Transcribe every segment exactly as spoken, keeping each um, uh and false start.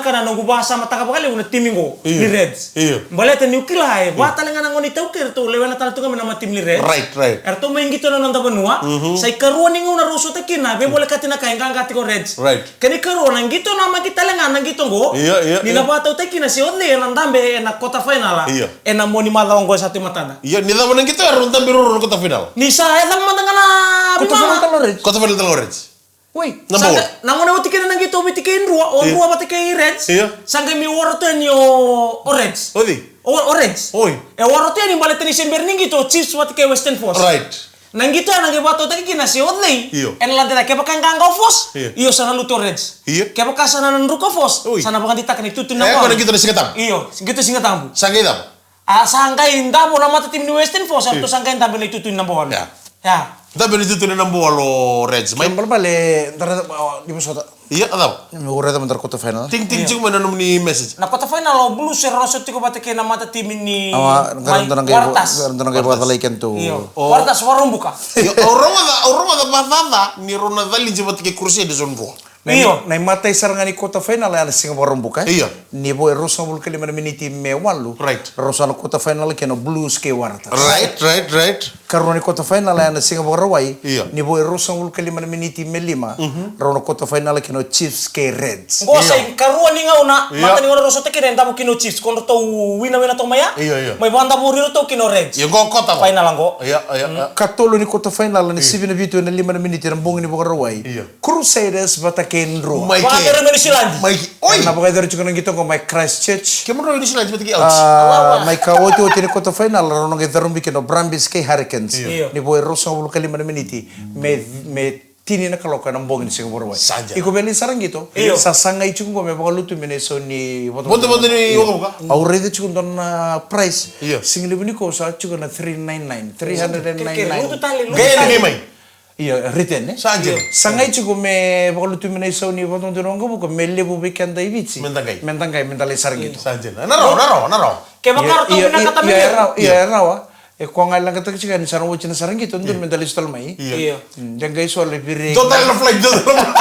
na ka na noqu vakasamataka vakalevu na timi qo, io, ni Reds. Io. Baleta niu kila e, mm, va tale ga na gone iTaukei eratou lewena tale tu ga mai na mata timi ni Reds. Right, right. Eratou mai qito na noda vanua. Mhm. Sa ikarua ni gauna rau sota kina, veivolekati na ka e qaqa tiko Reds. Right. Kena ikarua na qito namaki tale ga na qito qo. Io, io, ni na, io, vakatautaki kina se o cei ena dabe ena quarter final. Io. Ena mua ni macawa qo sa tu e matada. Io, ni cava na qito ya rau dabe ruarua na quarter final. Ni sa yaco mada ga na quarter final vimama. Tale o Reds. Quarter final tale o Reds. Oi. Number one. Sa qai, na gauna e oti kina na qito o Viti kei Drua, o, io, Drua vata kei Reds. Io. Sa qai mai wara tu yani o, o Reds. O cei? O, o Reds. Oi. E wara tu yani baleta ni se bera ni qito o Chiefs vata kei Western Force. Right. Na qito ya na qai vakatautaki kina se o cei, io, ena lade cake. Kevaka e qaqa o Force, io, io, sa na lutu o Reds. Io. Kevaka sa na druka o Force, oi, sa na vakadeitaka na itutu ni, e, na, ko na qito ni Siga Tabu. Io, qito ni Siga Tabu. Sa qai cava? A, sa qai davo na mata timi ni Western Force, eratou, io, sa qai dabe na itutu ni naba walu. Ya. Ya. Dabe na itutu ni naba walu o Reds. Mai. Kena ibalebale, dara, o, ni vosota. Ia, a cava? Meu raica mada na quarter final. Tiki, tiki, io, tiko mai na nomuni message. Na quarter final o Blues era na sota tiko vata kei na mata timi ni, awa, mai, qai rawa ni dua na qai vo-, Waratahs. Qai rawa ni dua na qai vakatalai kena tu. Io. O. Waratahs, Vakaraubuka. Io, au rogoca, au rogoca vakacaca ni rau na caliji vata kei Crusaders o Drua. Na, io, na imatai sara ga ni quarter final ya na siga Vakaraubuka, e? Io. Ni vo e ruasagavulu ka lima na miniti me walu. Right. Rau sa na quarter final kina o Blues kei Waratahs. Right, right, right. Karua ni quarter final ya na siga Vakarauwai. Io. Ni vo e ruasagavulu ka lima na miniti me lima. Mhm. Rau na quarter final kina o Chiefs kei Reds. Qo sa, io, ikarua ni gauna, io, mata ni gauna rau sota kina e davo kina o Chiefs. Ko ratou winawina toka mai ya. Io, io. Mai vakadavori iratou kina o Reds. Io, qo quarter qo. Final qo. Io, io, mm, io. Katolu ni quarter final, na, io, sivi na vitu ena lima na miniti ena bogi ni Vakarauwai. Io. Crusaders vata kei Drua. Mai ke? Vakayacori mai Niusiladi. Mai ke? Oi! Na vakayacori tiko na qito qo mai Christchurch. Kemudrau i Niusiladi vata kei, ouch. Ah, mai ka otioti ni quarter final, rau na qai carubi kina o Brumbies kei Hurricanes. Io. Io. Ni vo e ruasagavulu ka lima na miniti me, me tini na kaloko ena bogi ni siga Vakarauwai. Sa dina. Iko via lai sara qito? Io. Sa sagai tiko qo me vakalutumi na isau ni vodovodo ni wakavuka. Au raica tiko dua na price. Io. Siga levu nikua sa tiko na three nine nine, three hundred and nine nine. Kere, kere, lutu tale, lutu tale. Qai yani mai. Io, written, e? Sa dina. Io. Sagai tiko me vakalutumi na isau ni vodovodo ni waqavuka me levu vei keda i Viti. Meda qai. Meda qai, meda lai sara qito. Sa dina. Na rawa, na rawa, na rawa. Kevaka ratou vinakata me levu. Io, io, e rawa. E koya ga e leqataki tiko yani sa na oti na sara qito, dodonu meda lesu tale mai. Io. Io. Mm, de qai so lai viri. Dua tale na flight, dua tale na flight.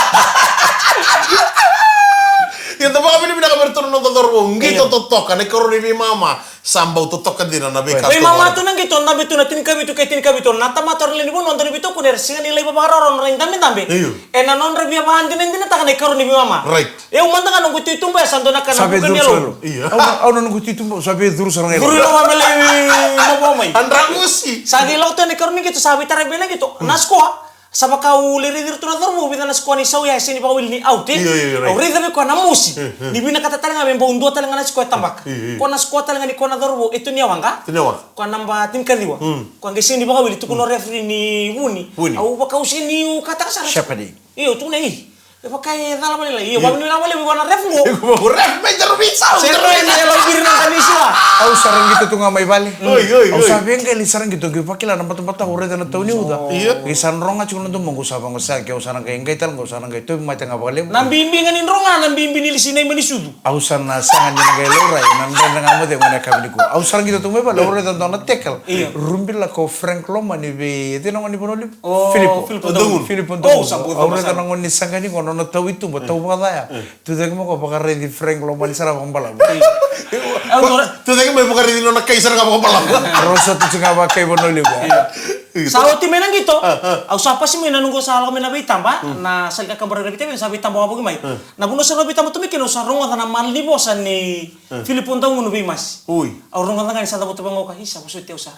Io, da vakavinavinaka vei iratou na noda cauravou. Qito totoka, na ikarua ni veimama. Sa bau totoka dina na veika. Veimama tu na qito, dabe tu na tinikavitu kei tinikavitu na tamata era lewe ni vanua, dau ni veitokoni, era sega ni lai vavakarau na nodra idabedabe. Io. Ena nodra via vakadinadinataka na ikarua ni veimama. Right. Au mada ga noqu tituba ya sa dua na ka na vuka ni yalo. Io. Au na, au na noqu tituba, sa via curu sara ga i loma. Curu i loma me lai mavoa mai. A dragusi. Sa qai lako tu na ikarua ni qito, sa veitaravi na qito. Mm. Na score. Sa vaka au lai raici iratou na cauravou, vica na score ni sau ya, e sega ni vakawili ni out, e? Io, io, io, right. Au raica vei koya na mosi. Mm, mm. Ni vinakata tale ga me bau dua tale ga na score e tabaka. Io, io. Koya na score tale ga ni koya na cauravou, e Tuniyawaqa. Tuniyawaqa. Koya naba tinikaciwa. Mm. Koya qai sega ni vakawili, tukuna o referee ni vuni. Vuni. Au vaka au sega ni kataka sara. Shepherding. Io, tukuna, e. E vaka e cala vakalailai. Io, io. Vakavinavinaka vakalevu vua na ref qo. Iko mo ref mai, daru vei sau, sega daru vei ni sau. Yalo viri na kanisi la. Au sa ra qito tu ga mai vale. Oi, oi, oi. Au sa veiqali sara qito, qai vakila na batabata, au raica na tau ni uca. Io. Qai sa dro ga tiko na domoqu, au sa vaqo, sa ke au sa na qai qai tale qo, au sa na qai tauvi mate ga vakalevu. Na bibi ga ni dro ga, na bibi ni lisi na ima ni sucu. Au sa na saga ni na qai laurai, na dredre ga mo cegu na yakavi nikua. Au sa ra qito tu mai vale, au raica dua na tackle. Io. Rubi lako o Frank Lomani vei, e cei na gone ni Vanua Levu? O Filipo. Filipo Dogunu. Filipo Dogunu. Au raica na gone ni saqa ni qo, nona tau i tuba, tau vakacaya. Tu cake mai qo, vakaraici Frank Lomani sara vakabalavu. Au dua na, Tucake mai vakaraici nona kai sara ga vakabalavu. Rosa tu ga vakai vanua levu. Sa oti mai na qito. Au sa pasi mai na noqu sa lako mai na veitaba. Na sala ni kakabara na veitaba, sa veitaba wavoki mai. Na vanua sa na veitaba tu mai kina, au sa rogoca na mala ni vosa ni Filipo Daugunu vei Masi. Oi. Au rogoca ga ni sa cavuta vaqo ka, isa, vosoti au sara.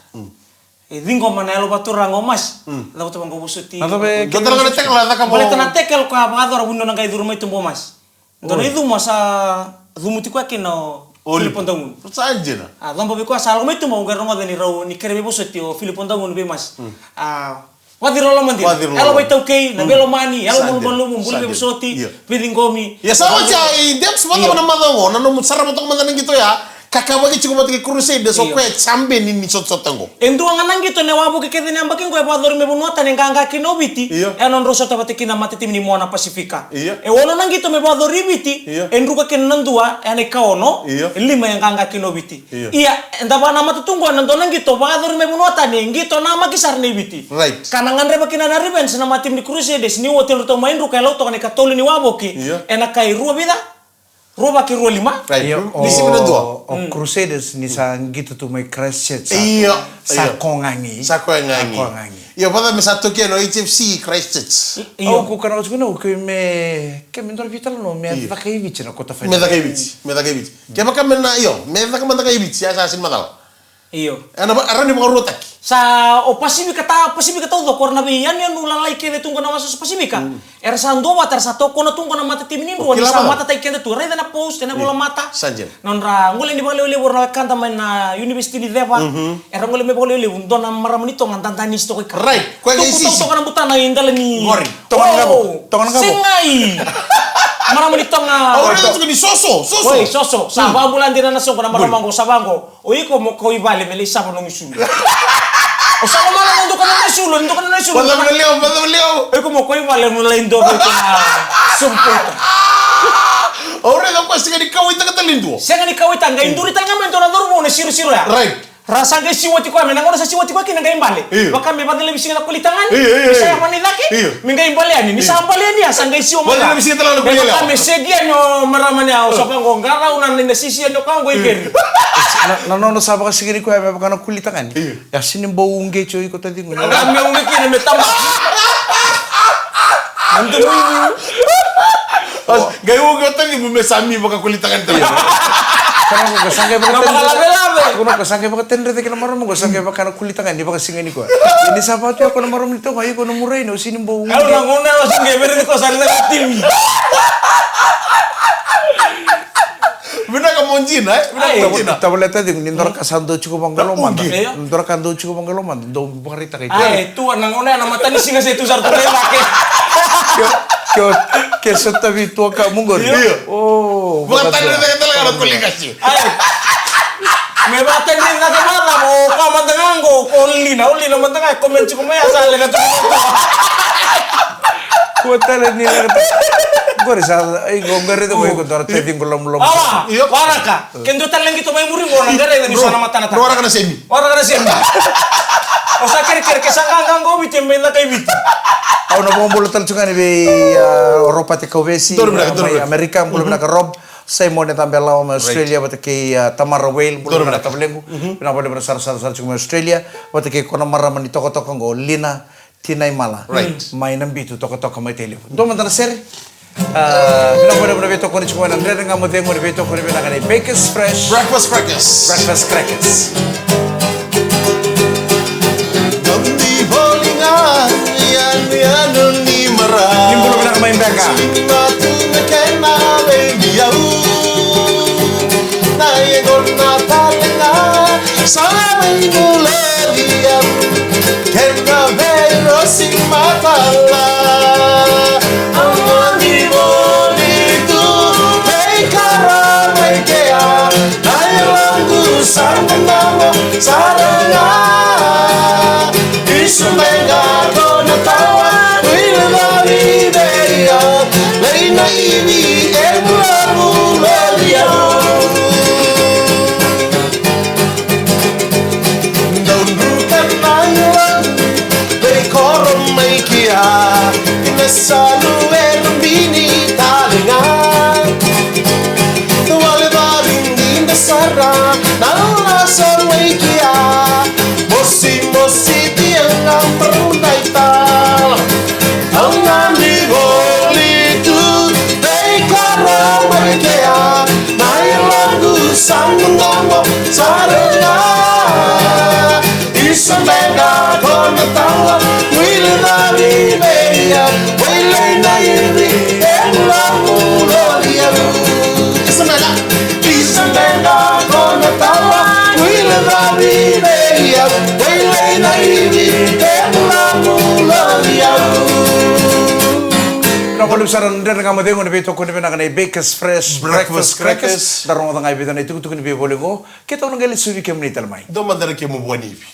E ciqoma na yalo vaturaga o Masi. Cavuta vaqo, vosoti. Na cava e... Baleta na tekelo ka vakayacora vuni nona qai curu mai tuba o Masi. Dua na icuma sa cumuti koya kina o Filipo Daugunu. Sa dina. A coba vei koya sa lako mai tuba, au qai rogoca ni rau ni kere veivosoti o Filipo Daugunu vei Masi. A vaciroloma dina. Yalo veitaukei, na veilomani, yalo malumalumu, bula veivosoti, veiciqomi. Ia sa oti ya i Debs, vata na macawa oqo, na nomu sarava toka mada na qito ya. Kakavaki tiko vata kei Crusaders, o koya e champion ni sotasota oqo. E dua ga na qito na wavoki kece ni yabaki qo e vakayacori mai vanua tani e qaqa kina o Viti. Io. E a nodrau sota vata kina na matatimi ni Moana Pasifika. Io. E ono na qito me vakayacori i Viti. Io. E druka kina na dua, e a na ikaono. Io. E lima e qaqa kina o Viti. Io. Ia, eda vakanamata tu qo na dua na qito vakayacori mai vanua tani, e qito namaki sara nei Viti. Right. Ka na gadreva kina na revenge na matatimi ni Crusaders ni oti e ratou mai druka e lau toka na ikatolu ni wavoki. Io. E na kai rua vica? Rua vaki rua lima. Right. Io, ni simi na dua. O Crusaders ni sa qito tu mai Christchurch. Io, sa io. Kogagi. Sa kogagi. Sa kogagi. Io, vata me sa toki ena H F C Christchurch. Io. Au ko kana watu kuna, ke me, ke me dora vitala no, me caka i Viti na kota fai. Me caka i Viti, me caka i Viti. Ke vaka me na, io, me caka mada ka i Viti, ya sa sini macala. Io. Ena va-, era ni vakaruataki. Sa o Pasifika ta, Pasifika taucoko, era na veiyanuyanu lalai kece tu qo na wasawasa Pasifika. Mm. Era sa duavata, era sa tokona tu qo na matatimi ni drua, ni sa matataki keda tu. Raica na post, ena volamata. Sa dina. Nodra gole ni vakalevulevu, era na wekada mai na University ni Ceva. Mhm. Era gole mai vakalevulevu, dua na marama ni Toga, dadanisi toka i kea. Right. Koya ga i sisi. Tuku toka na butana i dela ni. Qori. Toka na gabo. Toka na gabo. Segai. Marama ni Toga. Au raica tiko ni soso, soso. Oi, soso. Sa vakabula dina na soqo na marama qo, sa vaqo. O iko mo kau i vale me lai sava nomu isulu. O sava mai na duka na isulu, duka na isulu. Vata vata levu, vata vata levu. O iko mo kau i vale mo lai dua vei iko na sobu pauta. Au raica o koya sega ni kauwaitaka tale ni dua. Sega ni kauwaitaka, qai duri tale ga mai dua na cauravou na sirosiro ya. Right. Ra sa qai siwa tiko ya, me na gauna sa siwa tiko ya kina qai bale. Io. Vaka me vacalevi siga na kulitagane. Io, io, io. Me sa yaco ni cake. Io. Me qai bale yani, ni sa bale yani ya, sa qai siwa mai. Vacalevi siga tale na kulitagane. Me vaka me segi yani o marama ni ya, o sa vaqo, qarau na, na sisi yani o koya qo i keri. Na, na nona sa vakasega ni koya me vaka na kulitagane. Io. Ya sini bau uqeti o iko taciqu. Ga me uqeti kina me taba. Ando mo ivu. Qai uqeti o taciqu me sa mi vakakulitagane tale. Kana ko sa qai vakatedre. Kana ko sa qai vakatedre cake na marama ko sa qai vaka na kulitagane ni vakasega ni koya. Ni sa vatu ya ko na marama ni Toga, iko na murai na o sini bau. Au na gona o sini vere ni ko sa rila timi. Vinaka mo dina, e? Vinaka mo dina. Tavale taciqu, ni dua na ka sa dau tiko vaqo e lomada. Io. Ni dua na ka dau tiko vaqo e lomada, dau vakaraitaka i koya. Ai, tu na gauna ya na matanisiga se tu sara tu mai vake. Ke, ke, ke sotavi tu ka mo qori. Io. O, vakatani na cake tale ga na kolikasi. Ai. Me vakatani na cake mada, o koya mada ga qo, o Lina, o Lina mada ga e comment tiko mai ya sa leqa tiko. Kua tale ni leqa tiko. Qori sa, iko qori tiko, iko dua na taciqu lomalomo. Awa, waraka. Ke dua tale na qito mai muri qo na qereva ni so na matana tale. Waraka na semi. Waraka na semi. O sa kerekere ke sa qaqa qo Viti me caka i Viti. Au na vakabula tale tu ga ni vei, a, o Ropate Kauvesi mai Amerika, bula vinaka Rob. Simone Cabelawa mai Australia, vata kei, a, Tamara Whale, bula vinaka tavalequ. Vinaka vakalevu na sarasara sara tiko mai Australia, vata kei ko na marama ni tokatoka qo Lina Tinaimala. Right. Mai na bitu tokatoka mai Tailevu. Dua mada na sere. A, vinaka vakalevu na veitokoni tiko mai na Dredre Ga Mo Cegu, na veitokoni vinaka nei Bakers Fresh. Breakfast Crackers. Breakfast Crackers. Dau ni voli ga, yanuyanu ni marama. Ni bula vinaka mai beka. Sui ni matu na kena vei au. Na yaqona tale ga, sa vei bula vei au. Kena veirosi matala. Au ni voli tu, vei kara mai kea. Na yaloqu sa nanuma sara ga. Isu mai ga ko na tawa, wila voli vei au. Lei na ivi e vulavula vei au. Dau druka na yaloqu, veikoro mai kea. Ina salu e na bini tale ga. Wale vali ni na Para na lasa mai kea, mosi mosi dia na permunaita. Au na ni voli tu, dei kara mai kea, na ilagu sa na mo sarana. Isabela kona tawa, wili na viveia, wili na iri, e lamu lori au. Isabela, Isabela kona tawa, wili na viveia, wili na iri, e lamu lori au. Vinaka vakalevu sara na Dredre Ga Mo Cegu, na veitokoni vinaka nei Bakers Fresh Breakfast Crackers. Da rogoca ga e vica na itukutuku ni veivoliti qo. Keitou na qai lesuvi kemuni tale mai. Dou mada na kemu vua ni ivi.